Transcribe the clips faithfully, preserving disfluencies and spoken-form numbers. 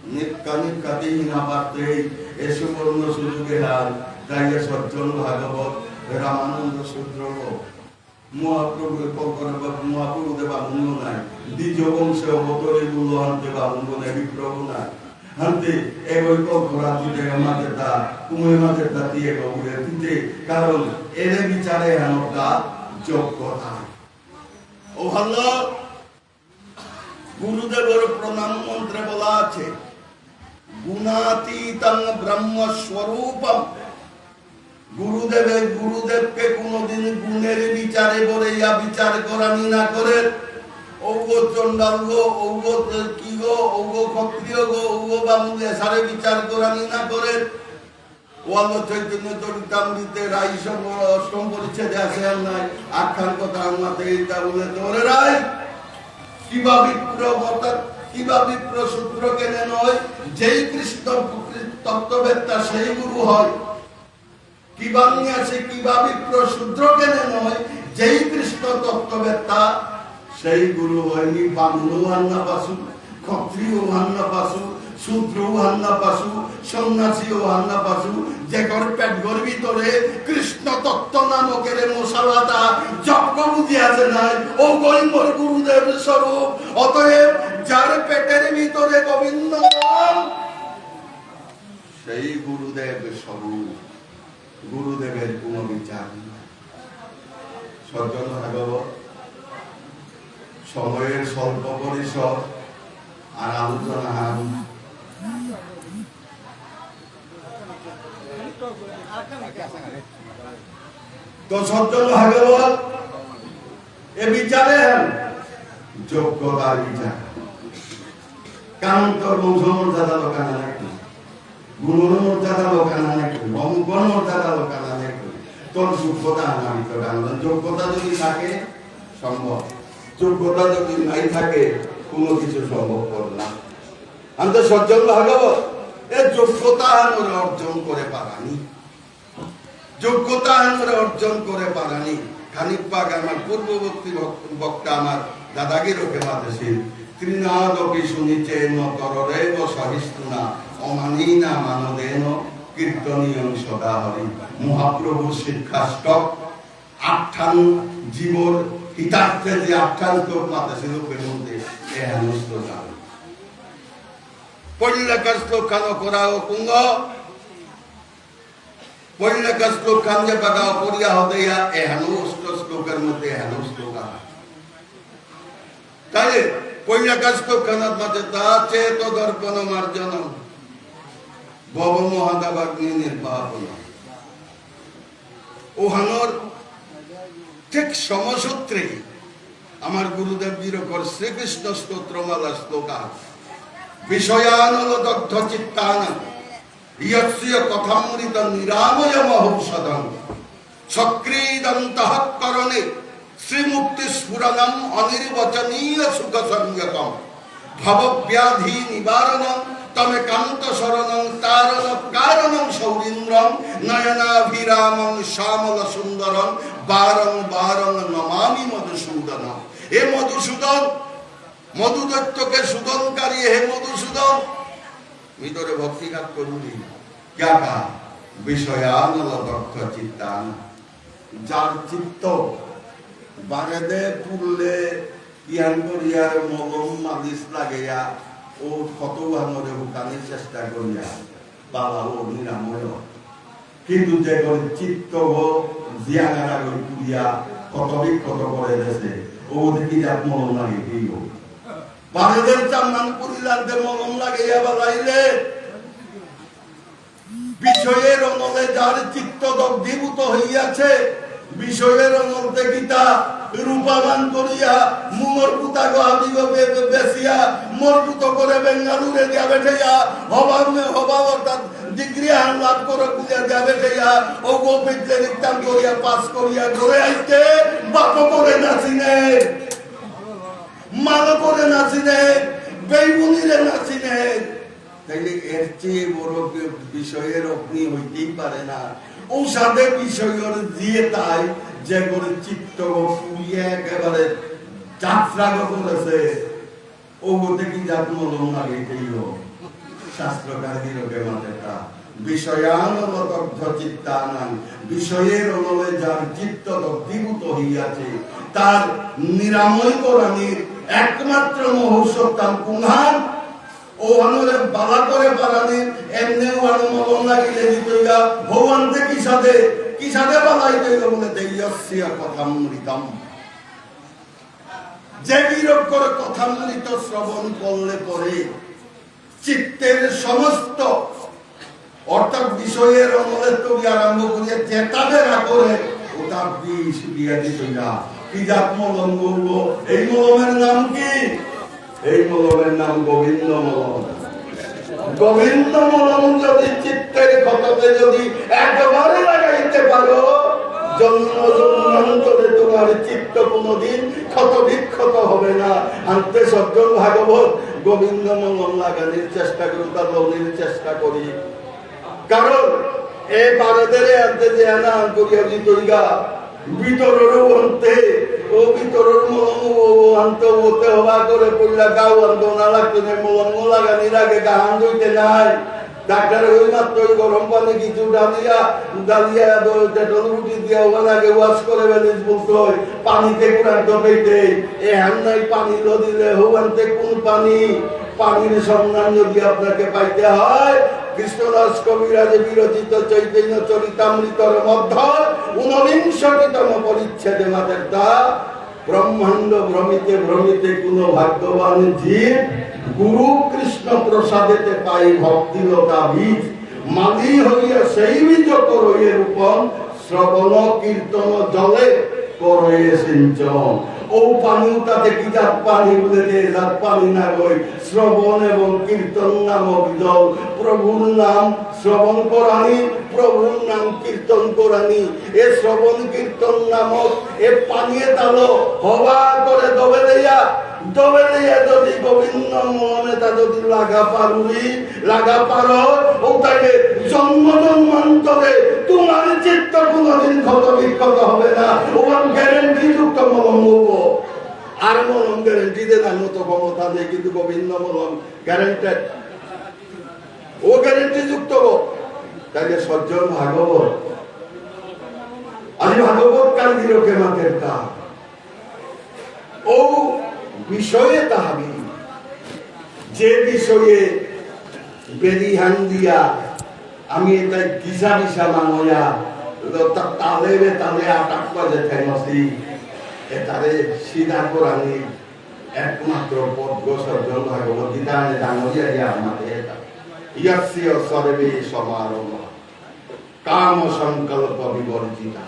নিকা নিকাতে হিনা পারতেই এ সুবর্ণ সুযোগ এহান, তাই এ সজ্জন ভাগবত রামানন্দ সূত্র মহাপ্রভু কলকরবা মহাপ্রভু দেবা মুঙ্গ নাই, দ্বিজ বংশে অবতরে গুলো আনতে বা মুঙ্গ নাই, বিপ্রভু নাই। হানতে এগই কলকরা দিতে মাতে তা, কুমে মাতে তা তিয়ে গৌরে দিতে, কারণ এরে বিচারে হানকা যোগ্যতা। ও ভালো, গুরুদেবর প্রণাম মন্ত্রে বলা আছে, "গুণাতীতং ব্রহ্মস্বরূপম।" গুরুদেবে, গুরুদেবকে কোনোদিন গুণের বিচারে বলে ইয়া বিচার করানি না করে, ঔগ চণ্ডাল গো, ঔগ কি গো, ঔগ ক্ষত্রিয় গো, ঔগ বামুন এসারে বিচার করানি না করে। ওয়ালো চৈতন্য চরিতামৃতে রাই সঙ্গ অষ্টম পরিচ্ছেদে আছে আর নাই, আখ্যান কথা আমাতে এইটা বলে তোরে রাই। কিবা বিপ্র অর্থাৎ কিবা বিপ্র সূত্র কেনে নয়, যেই কৃষ্ণ তত্ত্ববেত্তা সেই গুরু হয়। কিবা নিয়ে আছে কিবা বিপ্র সূত্র কেনে নয়, যেই কৃষ্ণ তত্ত্ববেত্তা সেই গুরু হয়নি। বামুনও হার না পাসু, ক্ষত্রিয় হার না পাসু, শূদ্র হার না পাসু, সন্ন্যাসী হার না পাসু, যে ঘর পেট ঘর ভিতরে কৃষ্ণ তত্ত্ব নামকের মশালাটা যজ্ঞ বুঝি আছে নাই, ও গই মোর গুরুদেব স্বরূপ। অতএব যার পেটের ভিতরে গোবিন্দ নাম, সেই গুরুদেব স্বরূপ। গুরুদেবের কোনো বিচার নেই। সজ্জন ভাগবত, সময়ের স্বল্প পরিসর আর আলোচনা হান। তো সজ্জন ভাগবত, এ বিচারে হান যোগ্যতার বিচার। কারণ তোর বংশমর্যাদা দরকার না নাকি? গুণর মর্যাদা দরকার না নাকি? অমুকর মর্যাদা দরকার না নাকি? তোর যোগ্যতা আনাবি তো কারণ যোগ্যতা যদি থাকে সম্ভব, যোগ্যতা যদি নাই থাকে কোনো কিছু সম্ভবপর না। আমি তো সজ্জন ভাগবত, এ যোগ্যতা আমরা অর্জন করে পারানি। যোগ্যতা আমরা অর্জন করে পারানি। খানিক পাক আমার পূর্ববর্তী বক-, বক্তা আমার দাদাগিরকে মাতেছিল, "তৃণাদপি সুনিচেন তররেব সহিষ্ণুনা অমানিনা মানদেন কীর্তনীয়ং সদা হরি।" মহাপ্রভুর শিক্ষাষ্টক আটহান জীবর হিতার্থে যে আটহান শ্লোক মাতেছিল, ওর মধ্যে এহান শ্লোক আছে। পল্লকার শ্লোক খান করা ও কুঙ্গ পয়লাকার শ্লোক খান যে বাগা পড়িয়া হতে ইয়া এহানো অষ্ট শ্লোকের মধ্যে এহানো শ্লোক আছে। তাহলে পয়লাকার শ্লোক খানাত মাঝে তা চেত দর্পণ মার্জনম ভব মহাদাবাগ্নি নির্বাপন। ওহানোর ঠিক সমসূত্রে আমার গুরুদেব গিরকর শ্রীকৃষ্ণ স্তোত্রমালা শ্লোক আছে। বিষয়ানল দগ্ধ চিত্তান যস্য কথামৃত নিরাময় মহৌষধম। সক্রীদন্তঃকরণে শ্রীমুক্তি স্ফুরণম অনির্বচনীয় সুখ সংযতম। ভবব্যাধি নিবারণম তমেকান্ত শরণং তারণ কারণং সৌরীন্দ্রম নয়নাভিরামং শ্যামল সুন্দরম বারং বারং নমামি মধুসূদনম। হে মধুসূদন, মধুদৈত্যকে সুদনকারী হে মধুসূদন, ভিতরে ভক্তিঘাত করুনি। ক্যাকা? বিষয়ানল দগ্ধ চিত্তান। যার চিত্ত বারেদে পুরলে ইয়ান করিয়ার মলম মালিশ লাগেয়া ও কত ভাঙরে হুকানির চেষ্টা করিয়া বালা ও নিরাময়। কিন্তু যে করে চিত্ত ও জিয়াগারা গই পুরিয়া ক্ষত বিক্ষত করে দেশে, ও দেখি যাক মলম লাগে কি গো। বারেদের চান্নান পুরি লাগতে মলম লাগে ইয়া বালাইলে। বিষয়ের অনলে যার চিত্ত দগ্ধীভূত হইয়াছে, বিষয়ের অনলতে গীতা রূপামান করিয়া মুঙর পুতা গো হাবিগ বে-, বে-, বেসিয়া মোর পুত করে বেঙ্গালুরে দিয়া বেঠেয়া হবা মে-, হবা অর্থাৎ ডিগ্রি আন লাভ করে বুঝা দিয়া বেঠেয়া ও গো বিদ্যা নিত্যান করিয়া পাস করিয়া ঘরে আইতে বাপ করে না চিনে, মাল করে না চিনে, বেইবুনিরে না চিনে। তাইলে এর চেয়ে বড় বি-, বিষয়ের অগ্নি হইতেই পারে না। ঔষধে বিষয়ের দিয়ে তাই যে করে চিত্ত পুড়িয়ে একেবারে যাত্রা করেছে, ও হতে কি জাত মলম লাগে এইও। শাস্ত্রকার গিরকে মাতেতা, বিষয়ানলদগ্ধ চিত্তানাং, বিষয়ের অনলে যার চিত্ত দগ্ধীভূত হইয়াছে, তার নিরাময় করানির একমাত্র মহৌষধ তান কুংহান, ও হানরে বালা করে পারানির, এমনে ওয়ানো মলম লাগিলে দিতইয়া, ভগবানতে কিসাদে, কিসাদে বালাই তৈল বলে, তেজস্বী কথামৃতম। যে বিরোধ করে কথামৃত শ্রবণ করলে পরে চিত্তের সমস্ত অর্থাৎ বিষয়ের অমলের তৈরি আরম্ভ করিয়া যেতা বেড়া করে ওতা বিষ দিয়া দিতইয়া। কি জাত মলম গৌব? এই মলমের নাম কি? এই মলমের নাম গোবিন্দ মলম। গোবিন্দ মলম যদি চিত্তের ক্ষততে যদি একবারে লাগাইতে পারো, জন্ম জন্মান্তরে তোমার চিত্ত কোনোদিন ক্ষত বিক্ষত হবে না। আনতে সজ্জন ভাগবত গোবিন্দ মলম লাগানির চেষ্টা করি, তার লনির চেষ্টা করি। কারণ এ ভারতের আনতে যে আনা আন করিয়া দিতইগা, ভিতরেরও আনতে, ও ভিতরের মলম ও আনতে ওতে হবা করে পড়লা গাও আনতে না লাগতে নেই, মলম লাগানির আগে গাহান ধুইতে নাই। ডাক্তার ওই মাত্র ওই গরম পানি কিছু ডালিয়া, ডালিয়া দ-, ডেটল রুটি দিয়া ওখানে আগে ওয়াশ করে বেলিস বলতে হয়, পানিতে কুড়ান্ত পেতে, এ হান্নাই পানি লো দিলে হো আনতে কোন পানি? পানির সন্ধান যদি আপনাকে পাইতে হয়, কৃষ্ণদাস কবিরাজ বিরচিত চৈতন্য চরিতামৃতর মধ্যে ঊনবিংশতিতম পরিচ্ছেদে মাতের তা ব্রহ্মাণ্ড ভ্রমিতে ভ্রমিতে কোন ভাগ্যবান জীব গুরু কৃষ্ণ প্রসাদেতে পাই ভক্তিলতা বীজ, মালি হইয়া সেই বীজ করয়ে রোপণ, শ্রবণ কীর্তন জলে করয়ে সিঞ্চন। ও পানি তাতে কি জাত পানি বলে যে জাত পানি না গই, শ্রবণ এবং কীর্তন নামক জল, প্রভুর নাম শ্রবণ করানি, প্রভুর নাম কীর্তন করানি। এ শ্রবণ কীর্তন নামক এ পানিয়ে তালো হবা করে দবে দেয়া, দবে দেয়া যদি গোবিন্দ মনে তা যদি লাগা পারুরি, লাগা পারো, ও তাইলে জন্ম জন্মান্তরে তোমার চিত্ত কোনোদিন ক্ষত বিক্ষত হবে না। ও গ্যারেন্টি যুক্ত মলম হবো। আর মলম গ্যারেন্টি দেনার মতো ক্ষমতা নেই, কিন্তু গোবিন্দ মলম গ্যারেন্টেড। ও গ্যারেন্টি যুক্ত। তাইলে সজ্জন ভাগবত, আজ ভাগবত কাল দিলকে মাতের তা। ও বিষয়ে তাহাবি, যে বিষয়ে বেরিহান দিয়া আমি এটাই দিশা দিশা মানয়া, তা-, তালে রে তালে আটাক বাজে ফেমসি, এটারে সিধা করানি একমাত্র পথ গো সজ্জন ভাগবত গীতা আনে ডাঙরিয়া দিয়া আমাদের এটা। ইয়স্য সর্বে সমারম্ভ কাম সংকল্প বিবর্জিতা,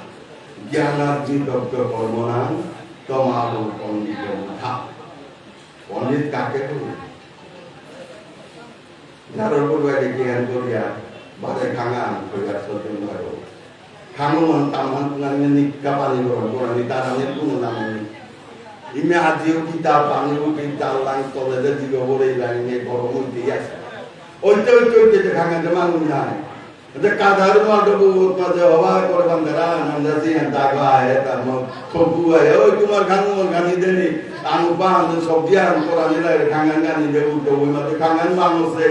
জ্ঞানাগ্নিদগ্ধ কর্মণাং তমাহু পণ্ডিত মথা। পণ্ডিত কাকে বলে? যার উপর বাইরে জ্ঞান করিয়া, বাদে খাঙা করিয়া সজ্জন ভাই। খাঙো মন তামহান তুঙানি নিকা পানি গরম করানি তার আমি কোনো নাম নেই। ইমে আজিও কিতা পানি ও কিতা লাইন তলে দে দিল বলে লাইনে গরম হইতেই আছে। ওইতে ওইতে ওইতে যে খাঙাতে মানুষ নাই। যে কাদার মাঠে বহুত মাঝে হবা করে বান্দারা, নাম যাচ্ছি, দাগা আহে, তার মা থপু আহে, ওই তোমার খাঙো মন খানি দেনি, আনু পান, সবজি আন করানি লাগে, খাঙান খানি দে উল্টো, ওই মাঝে খাঙান মানুষে।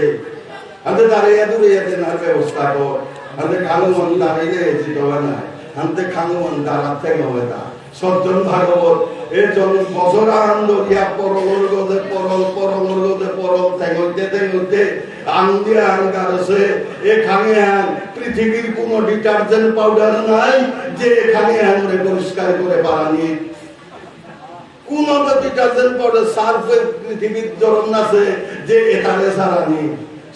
আনতে তারে ইয়া দূরে ইয়া দেনার ব্যবস্থা কর। আনতে খাঙো মন তারে ইয়া জিতবা না। আনতে খাঙো মন তারা থেকে হবে তা। সজ্জন ভাগবত, এ জন বছর আনন্দ দিয়া পরলর গজে পরল, পরলর গজে পরল, তেঙইতে তেঙইতে, আন দিয়া আন গারসে, এ খাঙে আন, পৃথিবীর কোনো ডিটারজেন্ট পাউডার নাই, যে এ খাঙে আনরে পরিষ্কার করে পারানি। কোনো তো ডিটারজেন্ট পাউডার সার্ফে পৃথিবীর জরম নাছে, যে এটারে সারানি।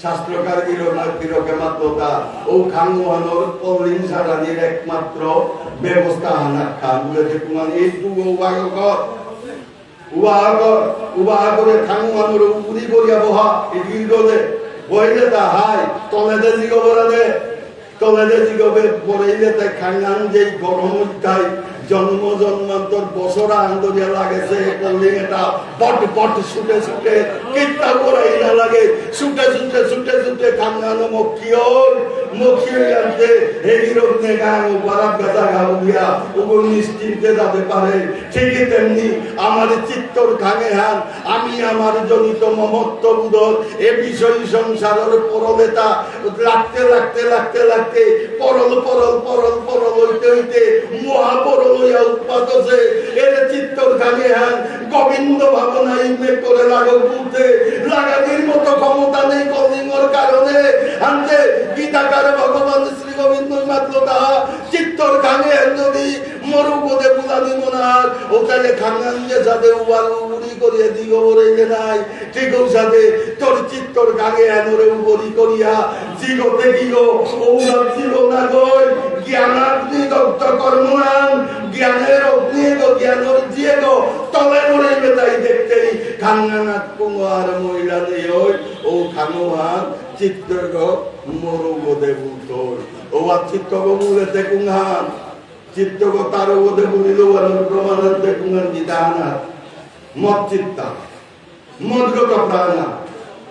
শাস্ত্রকার গিরনা গিরকে মাততা, ও খাঙুয়ানোর পলিন সারানির একমাত্র ব্যবস্থা আনা খান। বুলে যে তোমার এই তু ও বাগর কর, উবাগর, উবাগরে খাঙুয়ানোর উপরি করিয়া বহা, এই গিরগলে, বইলে তা হাই, তলে দে জিগো বরা দে, তলে দে জিগো বে, বরেইলে তাই খাঙান যেই গরম উঠাই, জন্ম জন্মান্তর বছর আন্দরিয়া লাগেছে, কলিং এটা বট বট ছুটে ছুটে, কিত্তা করাই না লাগে, ছুটে ছুটে, ছুটে ছুটে, খাঙ্গানো মক্ষিয়ল, মক্ষিয়ল আনতে, হেগিরক নেগাং, বারাক গাদা গাউলিয়া, ওগো নিশ্চিন্তে যাতে পারে। ঠিকই তেমনি আমার চিত্তর খাঙে হান, আমি আমার জনিত মমত্ব বোধ, এ বিষয় সংসারর পরলেতা, লাগতে লাগতে লাগতে লাগতে পরল পরল পরল পরল হইতে হইতে মহাপরল হইয়া উৎপাত হচ্ছে। এর চিত্তর খাঙে হান গোবিন্দ ভাবনা ইমে করে লাগো বলতে লাগানির মতো ক্ষমতা নেই কলিঙর কারণে। আনতে গীতাকার ভগবান শ্রী গোবিন্দ মাত্র তাহা চিত্তর খাঙে হান যদি মরু বোধে বুলানি মনার ওখানে খাঙান যে যাবে উবার উড়ি করিয়ে দিগো বলে যে নাই। ঠিক ঔসাদে তোর চিত্তর গাঙে এনরে উবরি করিয়া, জিগতে গিল, ঔরব জীবন আগই, জ্ঞানাগ্নি দগ্ধ কর্মণাং, জ্ঞানের অগ্নি এগো, জ্ঞানর জি এগো, তলে মরে বেতাই দেখতেই, খাঙ্গানাত কুমার মহিলা নেই ওই, ও খানোহান, চিত্তগ, মরুগ দেবুতই, ও আর চিত্তগ মূলেতে কুঙ্গান, চিত্তগ তারগ দেবুলিল, আর প্রমাণান্তে কুঙ্গান নিদানাত, মত চিত্তা। মদ্গত প্রাণা,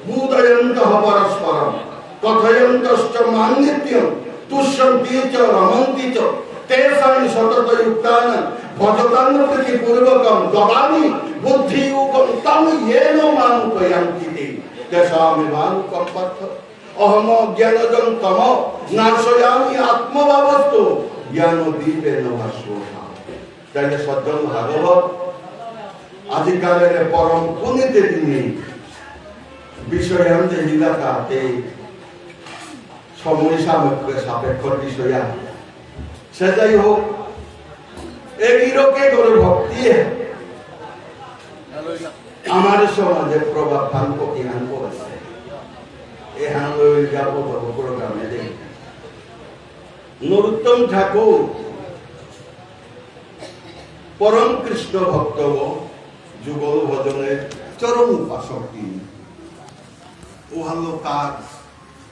বোধয়ন্তঃ পরস্পরম, কথয়ন্তশ্চ মাং নিত্যং, তুষ্যন্তি চ রমন্তি চ, তেষাং সততযুক্তানাং, ভজতাং প্রীতিপূর্বকম, দদামি বুদ্ধিযোগং তং যেন মামুপয়ান্তি তে, তেষামেবানুকম্পার্থ, অহমজ্ঞানজং তম নাশয়ামি আত্মভাবস্থ, জ্ঞানদীপেন ভাস্বতা। তাইলে সজ্জন ভাগবত, আজিকালের পরম পুনিতে তিনি বিষয়ান্তে হিলাকাতে সময় সাপেক্ষ, সাপেক্ষ বিষয়া। সে যাই হোক, এগিরকে করে ভক্তি আমার সমাজে প্রভাব ফান কতিহান করেছে। এহান লই যাব প্রোগ্রামে দেই। নরোত্তম ঠাকুর পরম কৃষ্ণ ভক্ত ও যুগল ভজনের চরম উপাসক তিনি। ওহালো কাজ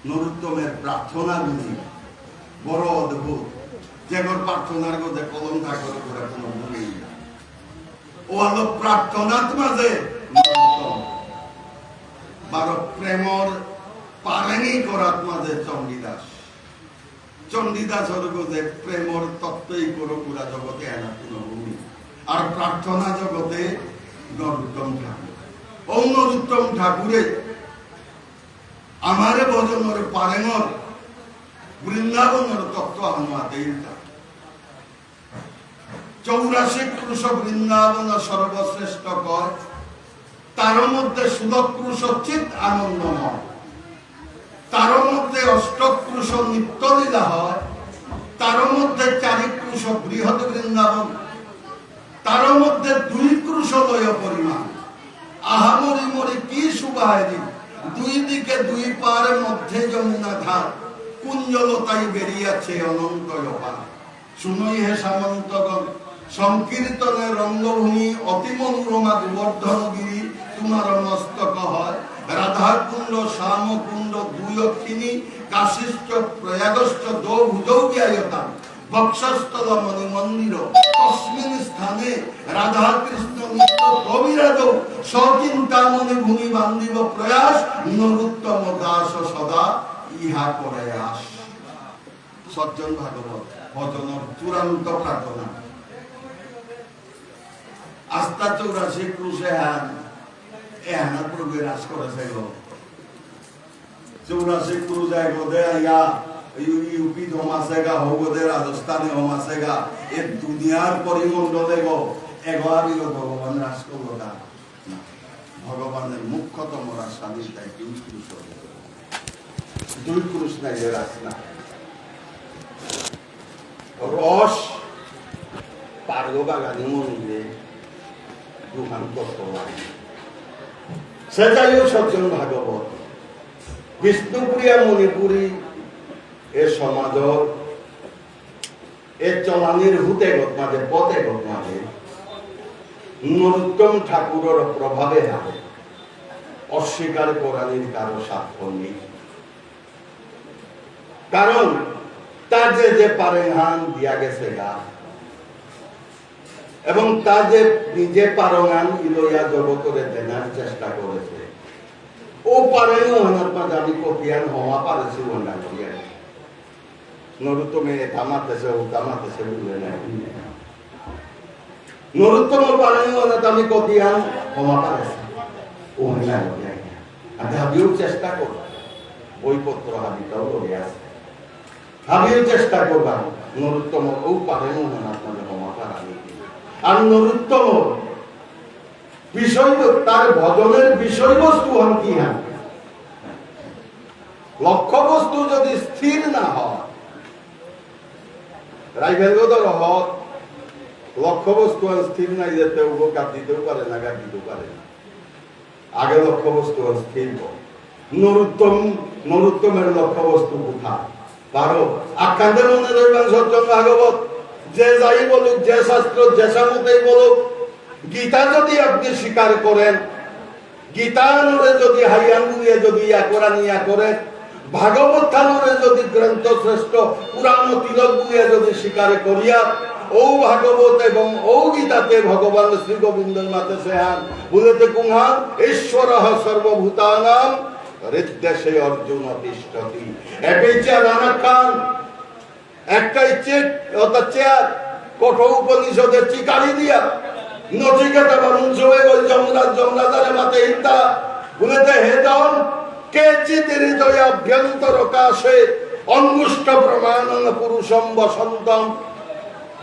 নরোত্তমের প্রার্থনা গুলি বড় অদ্ভুত। যেগর প্রার্থনার গজে কলম থাকলে করে কোনো ভুল নেই। ওহালো প্রার্থনাত মাঝে নরোত্তম। বারো প্রেমর পারেনি করাত মাঝে চণ্ডীদাস। চণ্ডীদাসর গজে প্রেমর তত্ত্বই করো পুরা জগতে এনা পুনর্ভূমি। আর প্রার্থনা জগতে নরোত্তম ঠাকুর। ও নরোত্তম ঠাকুরে আমারে ভজনর পারেঙর বৃন্দাবনর তত্ত্ব আহান মাতেইলতা। চৌরাশি ক্রুশ বৃন্দাবন সর্বশ্রেষ্ঠ কয়, তার মধ্যে ষোল ক্রুশ চিত আনন্দময়, তার মধ্যে অষ্ট ক্রুশ নিত্যলীলা হয়, তার মধ্যে চারি ক্রুশ বৃহৎ বৃন্দাবন, তার মধ্যে দুই ক্রুশ লয় পরিমাণ। আহা মরি মরি কি শোভা এরি, দুই দিকে দুই পার মধ্যে যমুনা ধার, কুঞ্জলতায় বেরিয়াছে অনন্ত অপার। শুনই হে সামন্তগণ, সংকীর্তনে রঙ্গভূমি অতি মনোরমা গোবর্ধন গিরি তোমার মস্তক হয়। রাধাকুণ্ড, শ্যামকুণ্ড, দুই অক্ষিণী, কাশীশ্চ প্রয়াগশ্চ দৌ ভুজৌ জ্ঞায়তাম। বক্ষস্থল মণিমন্দির, তস্মিন স্থানে রাধাকৃষ্ণ নিত্য কবিরাজ। সচিন্তামণি ভূমি বান্ধিব প্রয়াস, নরোত্তম দাস সদা ইহা করে আস। সজ্জন ভাগবত, ভজনর চূড়ান্ত প্রার্থনা। আস্তা চৌরাশি ক্রুশে হান, এহানা প্রভু রাস করেছে গো। চৌরাশি ক্রুশ এগোদে আইয়া, ইউ-, ইউপি হমাসেগা, হগোদে রাজস্থানে হমাসেগা, এ দুনিয়ার পরিমণ্ডলে গো, এগো আর ইগো ভগবান রাস করলো তা। না। ভগবানের মুখ্যতম রাস স্বামীর তাই দুই ক্রুশ হবে। দুই ক্রুশ নাই যে রাস না। রস পারগ বাগানি মনিরে দুহান তত্ত্ব লাগে। সেটাইও সজ্জন ভাগবত। বিষ্ণুপ্রিয়া মণিপুরী এ সমাজর এ চলানির হুতে গত মাঝে, পথে গত মাঝে, নরোত্তম ঠাকুরর প্রভাবে হারে অস্বীকার করানির কারো সাধ্য নেই। কারণ তার যে যে পারেহান দিয়া গেছে গা, এবং তা যে নিজে পারঙান ইলয়া জগতরে দেনার চেষ্টা করেসে। ও পারেন ওহানাত মাঝে আমি কতিয়ান হমা পারেসি ওহান ডাঙরিয়া। নরোত্তমে এতা মাতেসে, ওতা মাতেসে বুলে না। নরোত্তম পারেন ওহানাত আমি কতিয়ান হমা পারেসি। ওহান ডাঙরিয়া। আর হাবিও চেষ্টা কর। বইপত্র হাবিতাও লগে আসে। হাবিও চেষ্টা করবা, নরোত্তম ও পারেন ওহানাত মাঝে হমা পারানি। আর নরোত্তম বিষয়, তার ভজনের বিষয়বস্তু হন কি হন? লক্ষ্যবস্তু যদি স্থির না হয়, রাইফেল গো ধরো হক, লক্ষ্যবস্তু আর স্থির নাই, যেতে উগো কাপ দিতেও পারে না, কাপ দিতেও পারে না। আগে লক্ষ্যবস্তু আর স্থির কর। নরোত্তম, নরোত্তমের লক্ষ্যবস্তু কোথায়? বারো, আখ্যানদের মনে রইবেন সজ্জন ভাগবত, যে যাই বলুক, যে শাস্ত্র, যে শামতেই বলুক, গীতা যদি আপনি স্বীকার করেন, গীতাহানরে যদি হাইয়ান বুলিয়া যদি ইয়া করানি ইয়া করেন, ভাগবতহানরে যদি গ্রন্থ শ্রেষ্ঠ, পুরাণ তিলক বুলিয়া যদি স্বীকার করিয়া, ঔ ভাগবত এবং ঔ গীতাতে ভগবান শ্রী গোবিন্দ মাতেসে হান, বুলেতে কুংহান, ঈশ্বরঃ সর্বভূতানাং হৃদ্দেশে অর্জুন তিষ্ঠতি। এপেইচা রানা খান, একটা ইচ্ছে, অর্থাৎ চেয়ার, কঠোপনিষদে চিকারি দিয়া, নচিকেতা বা মুঞ্জুয়ে গই যমরাজ, যমরাজারে মাতে হিতা, বুলেতে হে জন, কেচিৎ হৃদয়াভ্যন্তরকাশে অঙ্গুষ্ঠ প্রমাণং পুরুষং বসন্তম।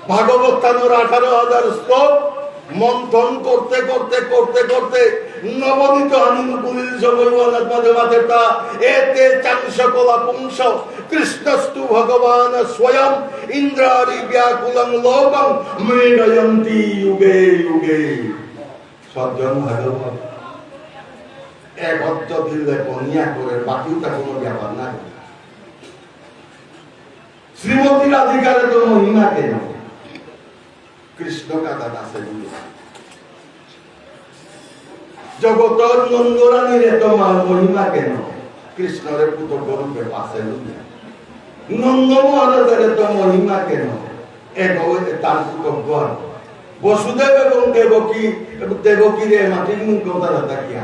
ভাগবতহানর আঠারো হাজার শ্লোক মন্থন করতে করতে করতে করতে নবনীতহানি মুকুলিল সময় ওহানাত মাঝে মাতেতা এতে চাংশ কলা পুংস কৃষ্ণস্তু ভগবান স্বয়ং ইন্দ্রারি ব্যাকুলং লোকং মৃডয়ন্তি যুগে যুগে। সজ্জন ভাগবত একত্র দিলে কনিয়া করে, বাকিটা কোনো ব্যাপার না। শ্রীমতী রাধিকার তো মহিমা কেন? কৃষ্ণ কাদাত আছে বুলিয়া। জগতর নন্দরানীর এত মা-, মহিমা কেন? কৃষ্ণরে পুতক রূপে পাসে বুলিয়া। নন্দ মহারাজের এত মহিমা কেন? এগো এ তার পুতক গণ। বসুদেব এবং দেবকী, দেবকীরে মাটির মুখ তারা তাকিয়া।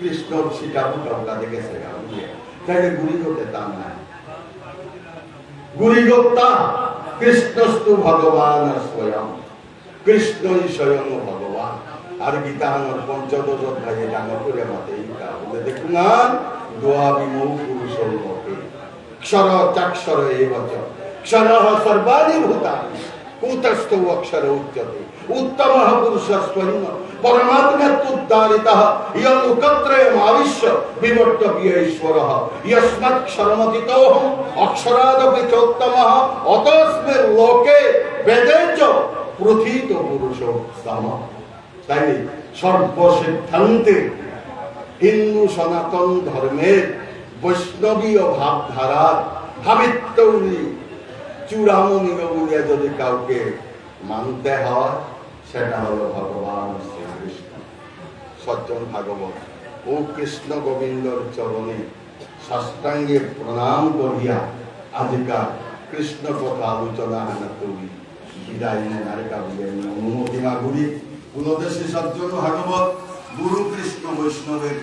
কৃষ্ণর সিটা পুতক কাদে গেসে গা বুলিয়া। তাইলে গুরি করতে তার নাই। গুরিগত্তা কৃষ্ণস্তু ভগবান স্বয়ং। কৃষ্ণই স্বয়ং ভগবান। আর গীতাহানর পঞ্চদশ অধ্যায়ে ডাঙর করে মাতে ইতা। বুলে দেখুন না, দ্বাবিমৌ পুরুষৌ লোকে। ক্ষর চাক্ষর এব চ। ক্ষরঃ সর্বাণি ভূতানি। কূটস্থো অক্ষর উচ্যতে। উত্তমঃ পুরুষস্ত্বন্যঃ পরমাত্মেত্যুদাহৃতঃ। য লোকত্রয়মাবিশ্য বিভর্ত্যব্যয় ঈশ্বরঃ। যস্মাৎ ক্ষরমতীতোঽহম্ অক্ষরাদপি চোত্তমঃ। অতোঽস্মি লোকে বেদে চ প্রথিতঃ পুরুষোত্তমঃ। তাই সর্বসিদ্ধান্তে হিন্দু সনাতন ধর্মের বৈষ্ণবীয় ভাবধারার হাবিত্তৌরি চূড়ামণিগ বুলিয়া যদি কাউকে মানতে হয়, সেটা হলো ভগবান শ্রীকৃষ্ণ। সজ্জন ভাগবত ও কৃষ্ণ গোবিন্দর চরণে সাষ্টাঙ্গে প্রণাম করিয়া আজিকার কৃষ্ণ কথা আলোচনা হানাতুরি বিদায় নেনার কাবিয়ে আমি অনুমতি মাগুরি। গুণদেশী সজ্জন ভাগবত গুরু কৃষ্ণ বৈষ্ণবের